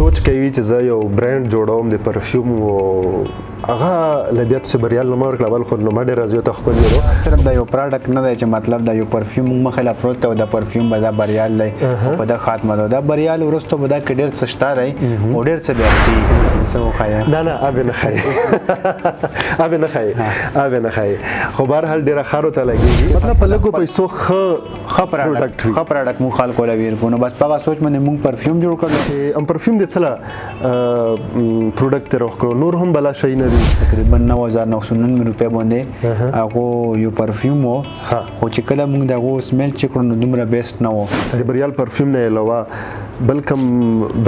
سوچ کوي چې زه یو برند جوړوم د پرفیوم او هغه له بیا څه بریال نو ورکړه، بل خو نو ډېر زیات خپل یو صرف دا یو پروډکټ نه دی چې مطلب دا یو پرفیوم مخه لا پروت او دا پرفیوم به دا بریال دی په دا خاتمه ده. دا بریال ورستو به دا کې ډېر څه شته راي او ډېر څه بیا څه څه وخایې. نه نه ابه نه خای، ابه نه خای، ابه نه خای، خو بهر حال ډېر خارو ته لګیږي. مطلب په لګو پیسو خ خ پروډکټ، خ پروډکټ مو خلکو له ویر کو. نو بس په سوچ باندې مونږ پرفیوم جوړ کړل. چې ام پرفیوم د څه پروډکټ تر کړو، نور هم بلا شي نه دي. تقریبا 9999 روپے باندې هغه یو پرفیوم وو، خو چې کله مونږ دغه سمیل چې کړو نو دومره بیسټ نه وو. د بریال پرفیوم نه علاوه بل کوم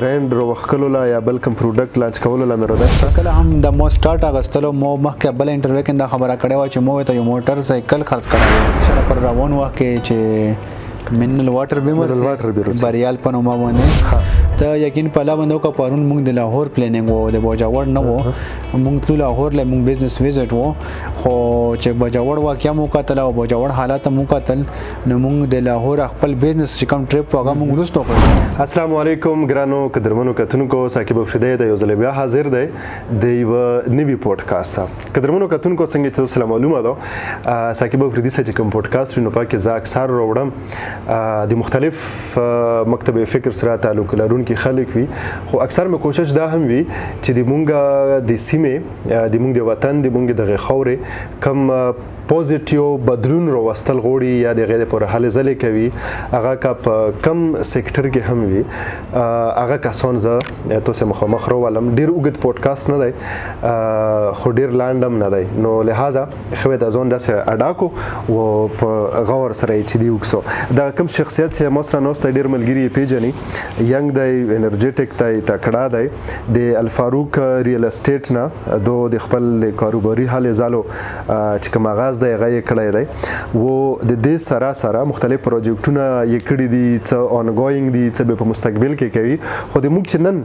برند روخکلو لا یا بل کوم پروډکټ لانچ کولو لا مې راځي؟ کله هم د مو سٹارټ اغستلو مو مخکې بل انټرویو کې دا خبره کړې و چې مو ته یو موټر سایکل خرڅ کړی چې پر روان وخت کې چې منرل واټر به بریال په نوم باندې ته یقین په لا باندې کو. پرون موږ د لاهور پلانینګ وو، د باجوړ نه وو. موږ تلو لاهور له موږ بزنس وزټ وو، خو چې باجوړ واقعیا مو قتل او باجوړ حالات مو قتل، نو موږ د لاهور خپل بزنس چې کوم ټریپ هغه موږ وروسته کړ. السلام علیکم ګرانو قدرمنو کتونکو، ثاقب افریدی د یو ځل بیا حاضر دی د یو نوي پودکاسټ. قدرمنو کتونکو، څنګه چې تاسو معلومه ده، ثاقب افریدی سره چې کوم پودکاسټ نو پاکه زه اکثر وروړم د مختلف مکتب فکر سره تعلق لرونکي خلک وي، خو اکثر مې کوشش دا هم وي چې د مونږ د سیمې، د مونږ د وطن، د مونږ دغه خاورې کم پوزټیو بدلون راوستل غوړي یا د غیر پر هلې ځلې کوي، هغه که په کم سېکټر کې هم وي، هغه کسان زه تاسو مخامخ راولم. ډیر اوږد پودکاست نه دی خو ډیر لاند هم نه دی، نو لہذا خو د ځون داسې اډا کو او په غور سره چې دی وکسو. دا کم شخصیت چې مو سره نوسته ډیر ملګری پیژني، ینګ دی، انرژټیک دی، تکړه دی، د الفاروق ریل اسټیټ نه دو د خپل کاروباري هلې ځلو چې کوم آغاز دی هغه یې کړی دی و د دې سره سره مختلف پروجیکټونه یې کړي دي، څه آنګوینګ دي، څه به په مستقبل کې کوي. خو د موږ چې نن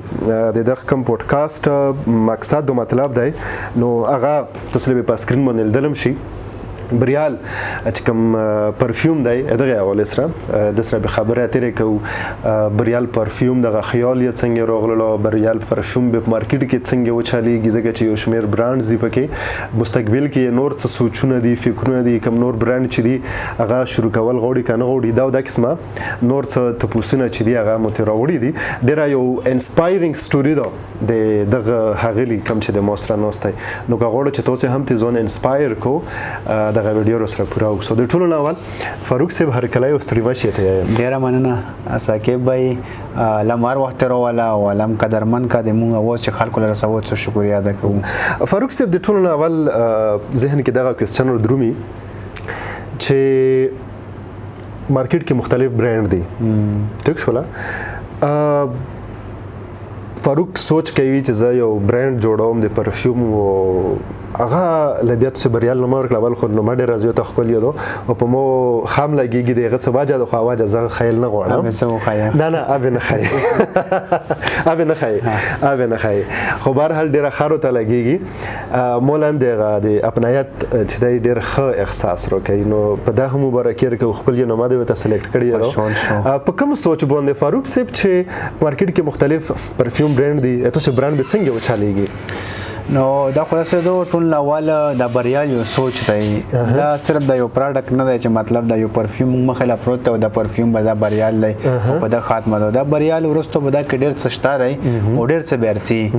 د دغه کوم پودکاسټ مقصد او مطلب دی نو هغه تاسو به په سکرین باندې لیدلم شي، بریال چې کوم پرفیوم دی دغه حواله سره د سره به خبره اترې کوو. بریال پرفیوم دغه خیال یې څنګه راغللو، بریال پرفیوم به په مارکیټ کې څنګه وچلېږي، ځکه چې یو شمېر برانډز دي پکې، مستقبل کې نور څه سوچونه دي، فکرونه دي، کوم نور برانډ چې دي هغه شروع کول غواړي که نه غواړي، دا دا قسمه نور څه تپوسونه چې دي هغه مو ترې راوړي دي. ډېره یو انسپایرینګ سټوري ده د دغه ښاغلي کوم چې د مو سره ناست دی، نو که غواړو چې تاسو هم ترې ځان انسپایر کو دغه ویډیو سره پوره وکړو. د ټولو نه اول فاروق صاحب هرکلی او ستړي مه شي ته یم. ډېره مننه ثاقب بھائی، لم هر وخت راواله او لم قدرمن کا د مونږ اواز چې خلکو له رسوو څه شکریا ادا کوو. فاروق صاحب، د ټولو نه اول ذهن کې دغه کوېسچن ور درومي چې مارکیټ کې مختلف برانډ دي، ټیک شوله؟ فاروق سوچ کوي چې زه یو برند جوړوم د پرفیوم او هغه له بیا څه بریال نو ورکړه، بل خو نو ډېر زیات خپل یو او په مو خام لګیږي د هغه څه واجه د خو واجه زه خیال نه غواړم. څه وخایې؟ نه نه ابه نه خای، ابه نه خای، ابه نه خای، خو بهر حال ډېر خارو ته لګیږي. مولم دغه د اپنایت چې دی ډېر ښه احساس راکوي، نو په دا هم مبارکي ورکوو، خپل یې نومه دی ورته سلیکټ کړی دی. په کوم سوچ باندې فاروق صاحب چې مارکیټ کې مختلف پرفیوم برند دي، تاسو برند به څنګه وچلېږي؟ نو دا خو داسې ده، ټول اول د بریال یو سوچ دی، دا صرف د یو پروډکټ نه دی چې مطلب دا یو پرفیوم موږ مخې لا پروت دی او دا پرفیوم به دا بریال دی په دا خاتمه ده. دا بریال وروسته به دا کې ډېر څه شته دی او ډېر څه به ارڅي.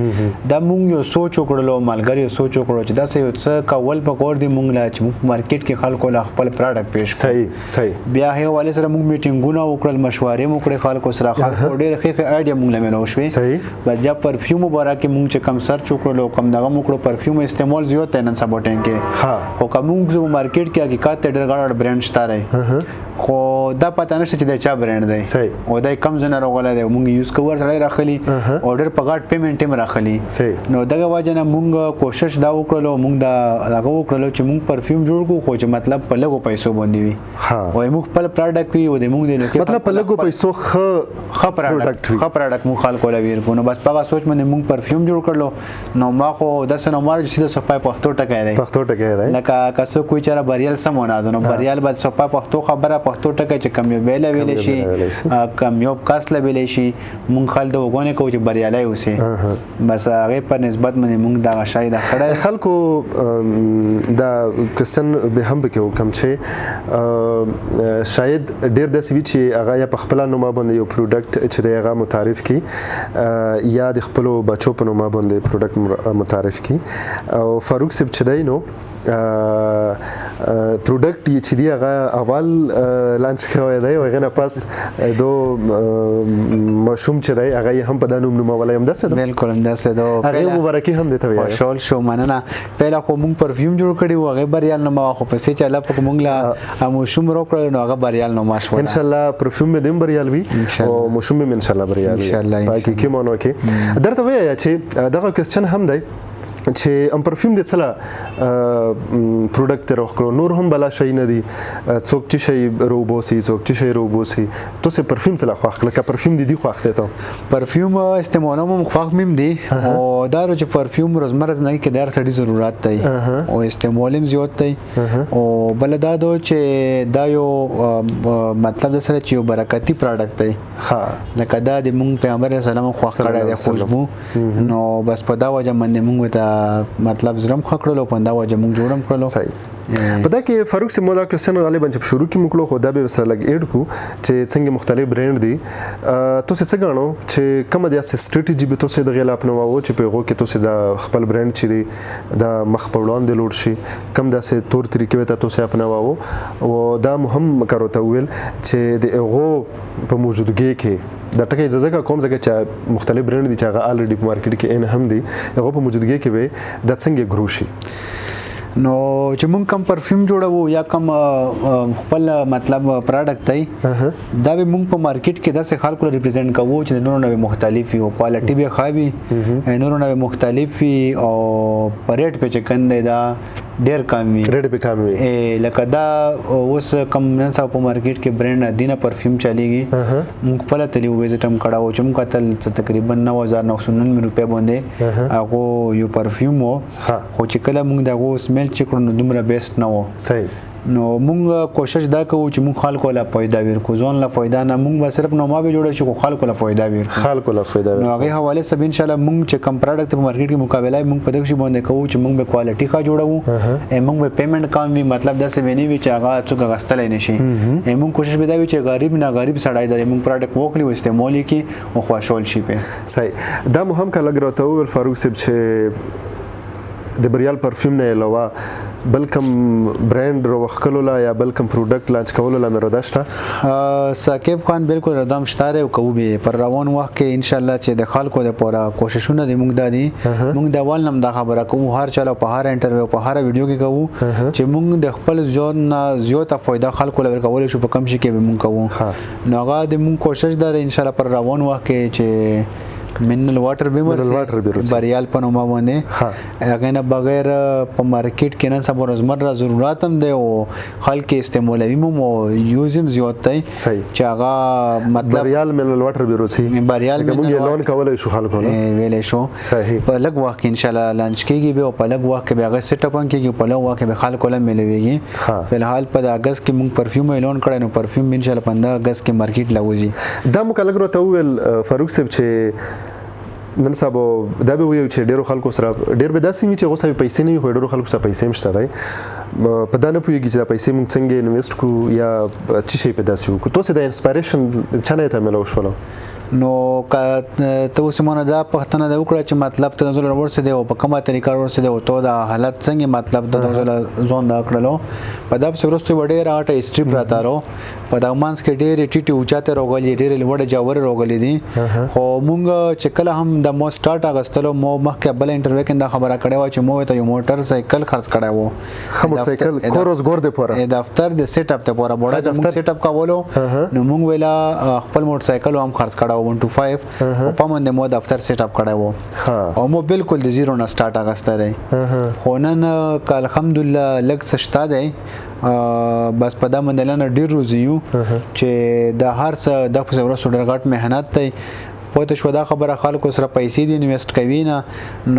دا موږ یو سوچ وکړلو، ملګري یو سوچ وکړو چې داسې یو څه کول په کور دی موږ له چې موږ مارکیټ کې خلکو له خپل پروډکټ پیش کړو. صحیح صحیح. بیا هغې حوالې سره موږ میټینګونه وکړل، مشورې مو وکړې خلکو سره، خلکو ډېر ښې ښې آیډیا موږ له مېلو شوې. بس بیا پرفیوم مبارک کې موږ چې کوم سرچ وکړلو، کوم دغه مو کړو، پرفیوم استعمال زیات دی نن سبا ټایم کې. خو که موږ زموږ مارکیټ کې حقیقت ته ډېر غټ برانډ شته دی، خو دا پته نشته چې دا چا برانډ دی او دا کم ځای نه راغلی دی، موږ یوز کوو سړی راخلي او ډېر په غټ پیمنټ هم راخلي. نو دغه وجه نه موږ کوشش دا وکړلو، موږ دا هغه وکړلو چې موږ پرفیوم جوړ کړو خو چې مطلب په لږو پیسو باندې وي او موږ خپل پروډکټ وي او د موږ د لوکې مطلب په لږو پیسو ښه ښه پروډکټ وي، ښه پروډکټ موږ خلکو له ورکړو. نو بس په هغه سوچ باندې موږ پرفیوم جوړ کړلو. نو ما خو داسې نومار چې سیده صفای پښتو ټکی دی، پښتو ټکی دی. لکه که څوک وایي چېرې بریال څه معنا ده، نو بریال به صفا پښتو خبره، پښتو ټکی چې کامیابی له ویلی شي، کامیاب کس له ویلی شي. مونږ خلک د وګونې کوو چې بریالی اوسې، بس هغې پر نسبت باندې مونږ دغه شی دا کړی. خلکو دا کوېسچن به هم پکې وکم چې شاید ډېر داسې وي چې هغه یا په خپله نومه باندې یو پروډکټ چې دی هغه متعارف کړي، یا د خپلو بچو په نومه باندې پروډکټ متعارف کړي. او فاروق صاحب چې دی نو پروډکټ یې چې دی هغه اول لانچ کړی دی، او هغې نه پس دو ماشوم چې دی هغه یې هم په دا نوم نومولی، همداسې ده؟ بالکل همداسې ده. هغې مبارکي هم درته ویله. خوشحال شو، مننه. پهله خو مونږ پرفیوم جوړ کړي وو، هغې بریال نومه وه، خو پسې چې الله پاک مونږ له ماشوم راکړل نو هغه بریال نومه شوله. انشاءالله پرفیوم مې دې هم بریال وي او ماشوم مې انشاءالله بریال وي په حقیقي معنو کې. درته ویه چې دغه کوېسچن هم دی چې ام پرفیوم دې څله پروډکټ ته روخ کړو، نور هم بلا شی نه دي، څوک چې شی روبوسي، څوک چې شی روبوسي، تاسو پرفیوم څله خوښ کړل؟ که پرفیوم دې دی خوښ دی؟ ته پرفیوم استعمالوم هم خوښ مې دی، او دا چې پرفیوم روزمره زندګي کې د هر سړي ضرورت دی او استعمال هم زیات دی. او بل دا دو چې دا یو مطلب د سره چې یو برکتي پروډکټ دی، لکه دا د مونږ پیغمبر علیه السلام خوښ کړی دی خوشبو، نو بس په دا وجه باندې مونږ ته مطلب زړه هم ښه کړلو، په دا وجه مونږ جوړ هم کړلو. صحیح. په دا کې فاروق صاحب مو دا کوېسچن غالبا چې په شروع کې مو کړو، خو دا به سره لږ ایډ کړو چې څنګه مختلف برانډ دي، تاسو څه ګڼو چې کومه داسې سټریټجي به تاسو دغې له اپنواوو چې په هغو کې تاسو د خپل برانډ چې دی دا مخ په وړاندې لوړ شي، کوم داسې تور طریقې به تاسو اپنواوو؟ او دا مو هم کارو ته وویل چې د هغو په موجودګۍ کې دا ټکی زه ځکه کوم ځکه چې مختلف برانډ دي چې هغه الریډي په مارکیټ کې ان هم دي، هغو په موجودګۍ کې به دا څنګه ګرو شي؟ نو چې مونږ کوم پرفیوم جوړوو یا کوم خپل مطلب پروډکټ دی، دا به مونږ په مارکیټ کې داسې خلکو له ریپرزینټ کوو چې د نورو نه به مختلف وي او کوالټي به ښه وي، نورو نه به مختلف وي او په ریټ به چې کوم دی دا ډېر کم وي، ریټ به کم وي. لکه دا اوس کوم نن سبا په مارکیټ کې برانډ ادینه پرفیوم چلیږي، مونږ خپله تللی وزټ هم کړی و چې مونږ کتل څه تقریبا 9999 روپۍ باندې هغو یو پرفیوم و، خو چې کله مونږ د هغو سمیل چې کړو نو دومره بیسټ نه و. نو مونږ کوشش دا کوو چې مونږ خلکو له فایده ورکړو، ځان له فایده نه، مونږ به صرف نوما به جوړ شي خو خلکو له فایده ورکړو، خلکو له فایده نو هغې حوالې سره انشاءالله مونږ چې کوم پروډکټ په مارکیټ کې مقابله مونږ په دغه شي باندې کوو چې مونږ به کوالټي ښه جوړوو، مونږ به پیمنټ کم وي، مطلب داسې به نه وي چې هغه څوک اخیستلی نه شي. مونږ کوشش به دا وي چې غریب نه غریب سړی دی مونږ پروډکټ واخلي او استعمال یې کړي او خوشحال شي پرې. صحیح. دا مو هم که لږ راته وویل فاروق صاحب چې د بریال پرفیوم نه علاوه بل کوم برانډ روښکلو لا یا بل کوم پروډکټ لانچ کولو لا مې اراده شته؟ ثاقب خان بالکل اراده هم شته دی او کوو به یې پر روان وخت کې انشاءالله چې د خلکو دپاره کوششونه دي موږ دا دي، موږ د اول نه هم دا خبره کوو، هر چا له په هر انټرویو په هره ویډیو کې کوو چې موږ د خپل ژوند نه زیاته فایده خلکو له ورکولی شو په کوم شي کې به موږ کوو. نو هغه د موږ کوشش دا دی انشاءالله پر روان وخت کې چې منرال واټر به منرال واټر به ورسي. بریال په نومه باندې. هغې نه بغیر په مارکیټ کې نن سبا روزمره ضرورت هم دی او خلک یې استعمالوي هم او یوز هم زیات دی. چې هغه مطلب بریال منرال واټر به ورسي. بریال لکه موږ یې منرال لون کولی شو خلکو نه؟ ویلی شو. په لږ وخت کې انشاءالله لانچ کېږي به او په لږ وخت کې به هغه سیټ اپ هم کېږي، په لږ وخت کې به خلکو له میلاویږي. فی الحال په د اګست کې موږ پرفیوم اعلان کړی، نو پرفیوم انشاءالله په همدغه اګست کې مارکیټ لا وځي. دا مو که لږ راته وویل فاروق صاحب چې نن سبا دا به ویو چې ډېرو خلکو سره ډېر به داسې وي چې هغو سره پیسې نه وي، خو ډېرو خلکو سره پیسې هم شته دی، په دا نه پوهېږي چې دا پیسې موږ څنګه انویسټ کړو یا څه شی په داسې وکړو. تاسو د انسپایریشن چا نه ته میلاو شولو؟ نو که ته اوس مونږ دا پوښتنه ده وکړه چې مطلب ته نزول ورسېدې او په کومه طریقه ورسېدې او ته دا حالت څنګه مطلب د نزول ځون دا کړلو، په دا پسې وروسته یوه ډېره غټه هسټري پرته رو، په دغه منځ کې ډېرې ټیټې اوچتې راغلي، ډېرې لوړې ژورې راغلي دي. خو مونږ چې کله هم د مو سټارټ اخیستلو، مو مخکې بله انټرویو کې دا خبره کړې وه چې مو ته یو موټر سایکل خرڅ کړی و. ښه موټر سایکل، کور روزګار دپاره. دفتر د سیټ اپ دپاره، بوډا د مونږ سیټ اپ کولو، نو مونږ ویله خپل موټر سایکل هم خرڅ کړی و 125، او په باندې مو دفتر سیټ اپ کړی و. او مو بالکل د زیرو نه سټارټ اخیستی دی. خو نن که الحمدلله لږ څه شته دی، بس په دا باندې لنه ډېر روزي یو چې د هر څه د پسې وروسته ډېر غټ محنت دی. پوه شو دا خبره خلکو سره پیسې دي انویسټ کوي نه،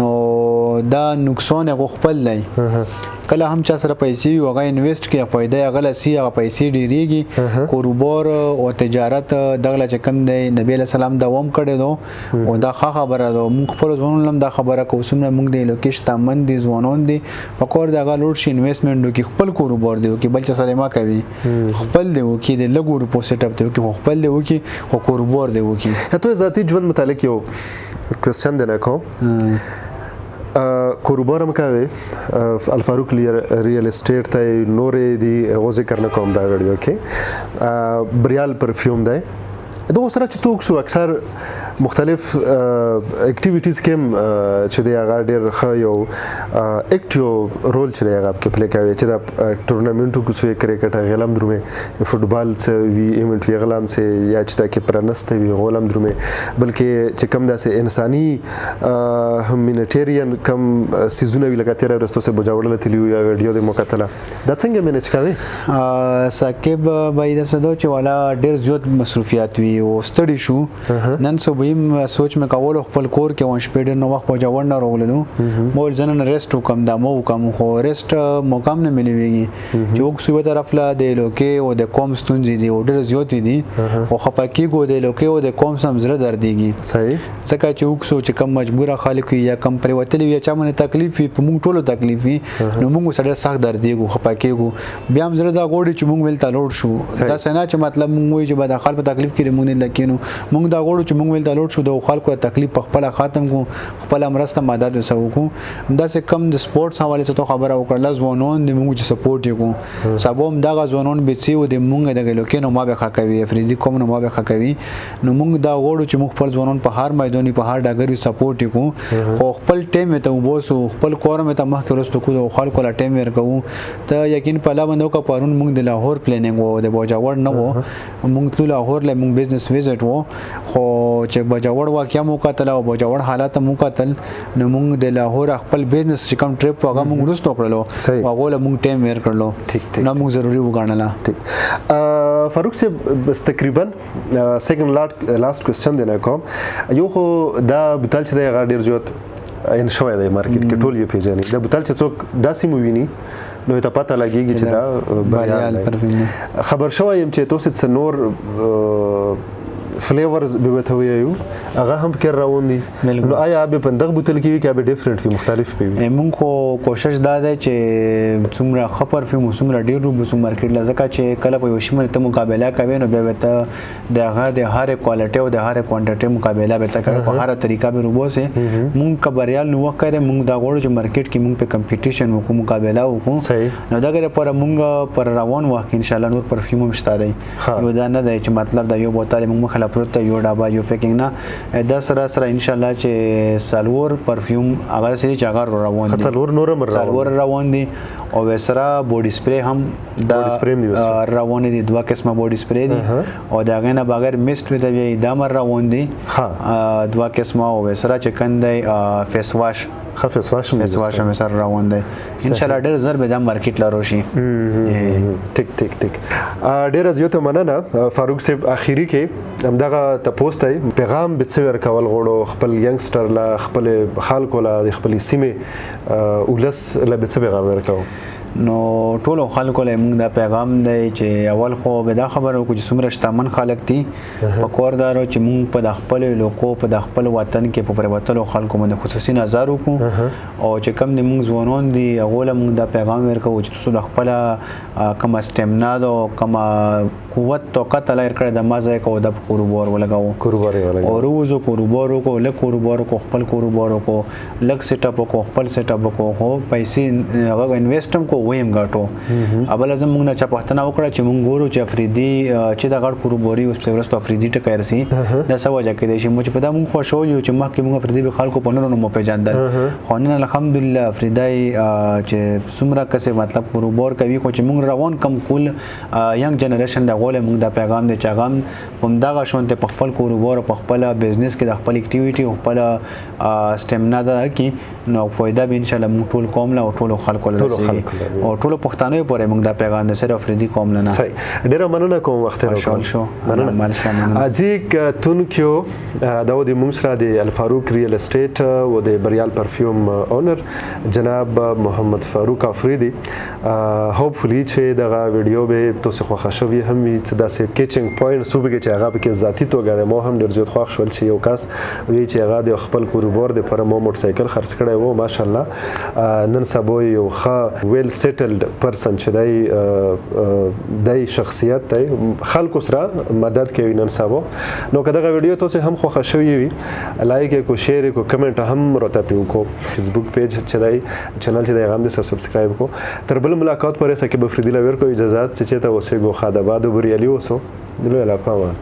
نو دا نقصان هغه خپل دی. کله هم چا سره پیسې وي هغه انویسټ کوي، فائدہ یې هغه لسی، هغه پیسې ډیریږي. کاروبار او تجارت دغه چې کوم دی نبی له سلام دوام کړی دو او دا ښه خبره ده. موږ خپل ځوانانو لم دا خبره کوو، څومره موږ د لوکیش تامن دي ځوانان دي په کور دغه لوډ شي انویسټمنټ وکړي، خپل کاروبار دی وکړي، بل چا سره ما کوي، خپل دی وکړي، د لږو روپو سیټ اپ دی وکړي، خو خپل دی وکړي، خو کاروبار دی وکړي. ته ذاتی ژوند متعلق یو کوېسچن دی نه کوم. کاروبار هم کوي، الفاروق ریل اسټیټ ته نورې دي هغو ذکر نه کوم دا ویډیو کې. بریال پرفیوم دی دغه سره چې توک سو اکثر مختلف اکټیویټیز کې چې دی هغه ډېر ښه یو اکټیو رول چې دی هغه کې پلی کوي، چې دا ټورنمنټو کې څه کرکټ غلام درومي، فوټبال څه وی ایونټ وی غلام څه، یا چې دا کې پرنسته وی غلام درومي، بلکې چې کم داسې انساني هیومانیټیرین کم سیزونه وی لکه تیره ورځ تاسو بجاوړل تلیو یا ویډیو د مکتله دا څنګه مینج کوي؟ ثاقب بای د سدو چې والا ډېر زیات مصروفیات وی او ستړي شو. نن صبح سوچ مې کولو خپل کور کې وان شپې ډېر نو وخت بجاوړ نه راغللو، مول زنن ریسټ وکم دا مو وکم، خو ریسټ مقام نه ملويږي چې وکسو یو طرف لا د لوکې او د قوم ستونزې دي او ډېر زیات دي او خپه کېږو د لوکې او د قوم سم زړه دردېږي. صحیح، ځکه چې وکسو چې کم مجبوره خلک وي یا کم پریوتلي وي یا چا باندې تکلیف وي، په موږ ټولو تکلیف وي، نو موږ سره سخت دردېږو، خپه کېږو. بیا هم زړه دا غواړي چې موږ ولته لوړ شو، دا څه نه چې مطلب موږ وایو چې به د خلکو تکلیف کړي موږ نه لکینو، موږ دا غواړو چې موږ ولته لوړ شو، د خلکو تکلیف په خپل ختم کو، خپل مرسته مدد وسو. همداسې کم د سپورتس حواله څه خبره وکړه، ځوانان د موږ چې سپورټ یې کو سبا هم دغه ځوانان به چې و د موږ د لوکینو ما به ښه کوي، افریدي کوم نو ما به ښه کوي. نو موږ دا غواړو چې موږ خپل ځوانان په هر میدان په هر ډګر سپورټ یې کو، خو خپل ټیم ته وبوسو، خپل کور ته مخکې وروسته کو، د خلکو لا ټیم ورکوو. ته یقین په الله باندې وکړه، پرون موږ د لاهور پلانینګ وو، د باجوړ نه وو، موږ تلو لاهور له موږ بزنس وزټ وو، خو چې باجوړ واقعیا مو کتل او باجوړ حالات مو کتل، نو موږ د لاهور خپل بزنس چې کوم ټریپ هغه موږ وروسته کړلو، هغه له موږ ټیم ورکړلو، نو موږ ضروري وګڼله. ٹھیک، فاروق صاحب بس تقریبا سیکنډ لاست کوېسچن دی نه کوم. یو خو دا بوتل چې دی هغه ډېر زیات ان شوی دی مارکیټ کې، ټول یې پیژني. دا بوتل چې څوک داسې مو ویني نو ته پته لګیږي چې دا بریال پرفیوم. خبر شوی یم چې تاسو څه نور فلیورز به وته ویو هغه هم پکې روان دي، نو آیا به په دغه بوتل کې وي که به ډیفرنٹ وي، مختلف وي؟ مونږ خو کوشش دا دی چې څومره ښه پرفیوم څومره ډیر روبوسو مارکیټ له، ځکه چې کله په یو شي باندې ته مقابله کوې نو بیا به ته د هغه د هرې کوالټي او د هرې کوانټیټي مقابله به ته کوې، په هره طریقه به روبوسې. مونږ که بریال نو وخت کړی، مونږ دا غواړو چې مارکیټ کې مونږ په کمپټیشن وکړو، مقابله وکړو. نو دغه لپاره مونږ پر روان وخت کې ان شاء الله نور پرفیوم هم شته دی. یو دا نه دی چې مطلب دا یو بوتل مونږ مخه پروت یو ډبه یو پیکینګ نه، دا سره سره ان شاء الله چې څلور پرفیوم هغه سری چې هغه روان دي، څلور نور هم روان دي، او سره باډي سپری هم دا روان دي، دوه قسمه باډي سپری دي، او دا غنه بغیر میسټ وي دا مر روان دي دوه قسمه، او سره چې کندې فیس واش، فیس واش فیس واش هم سره روان دی. ان شاء الله ډېر زر به دا مارکیټ لرو شي. ټیک ټیک ټیک، ډېر زیاته مننه فاروق صاحب. اخیری کې همدغه تپوس دی، پیغام به څه ورکول غواړو خپل ینګسټر له، خپل خلکو له، د خپلې سیمې ولس له به څه پیغام ورکوو؟ نو ټولو خلکو له موږ دا پیغام دی چې اول خو به دا خبره وکړو چې څومره شتمن خلک دي په کور دارو چې موږ په د خپل لوکو په د خپل وطن کې په پریوتلو خلکو باندې خصوصي نظر وکړو، او چې کم د موږ ځوانان دي هغو له موږ دا پیغام ورکوو چې تاسو د خپله کومه سټیمنا ده او کومه قوت طاقت الله ورکړی د مزه یې کوو، دا په کاروبار ولګوو، کاروبار یې ولګوو، او روزو کاروبار وکړو، لږ کاروبار وکړو، خپل کاروبار وکړو، لږ سیټ اپ وکړو، خپل سیټ اپ وکړو، خو پیسې هغه انویسټ هم کوو، ویم ګټو. اول زه موږ نه چا پوښتنه وکړه چې موږ ګورو چې افریدي چې دا غټ کاروباري اوس په ورستو افریدي ټکی رسي، دا څه وجه کېدای شي؟ موږ په دا موږ خوشحال یو چې مخکې موږ افریدي به خلکو په نورو نومو پېژندل، خو نن الحمدلله افریدی چې څومره کسې مطلب کاروبار کوي، خو چې موږ روان کم کول ینګ جنریشن د غولې موږ دا پیغام دی چې هغه هم همدغه شان ته په خپل کاروبار او په خپل بزنس کې د خپل اکټیویټي او خپل سټیمنا ده کې، نو فایده به ان شاء الله موږ ټول قوم له او ټولو خلکو له رسېږي. او ټولو پښتنو پورې موږ دا پیغام د صرف افریدي قوم نه. صحیح، ډیره مننه کوم وخت خوشحال شو. مننه. اجي کتونکیو، دا د موږ سره د الفاروق ریل اسټیټ او د بریال پرفیوم اونر جناب محمد فاروق افریدي. هوپفلی چې دغه ویډیو به تاسو خوښه شوې هم وي، چې داسې کیچینګ پوینټس وبګي چې هغه پکې ذاتی توګه مو هم ډیر زیات خوښ شول چې یو کس وی چې هغه د خپل کاروبار د پر مو موټرسایکل خرڅ کړی وو. ماشاءالله نن سبا یو ښه ویل سیټلډ پرسن چې دی شخصیت دی، خلکو سره مدد کوي نن سبا. نو که دغه ویډیو تاسو هم خوښه شوې وي، لایک کو، شیر کو، کمنټ هم راته پیو کو، فیسبوک پیج چې دی، چینل چې دی، هغه هم دې سبسکرایب کو. تر بل ملاقات پورې ثاقب افریدي له ورکو اجازه چې چېرته اوسېږو، ښاد آباد او بریالي اوسو. لوی الله پامان.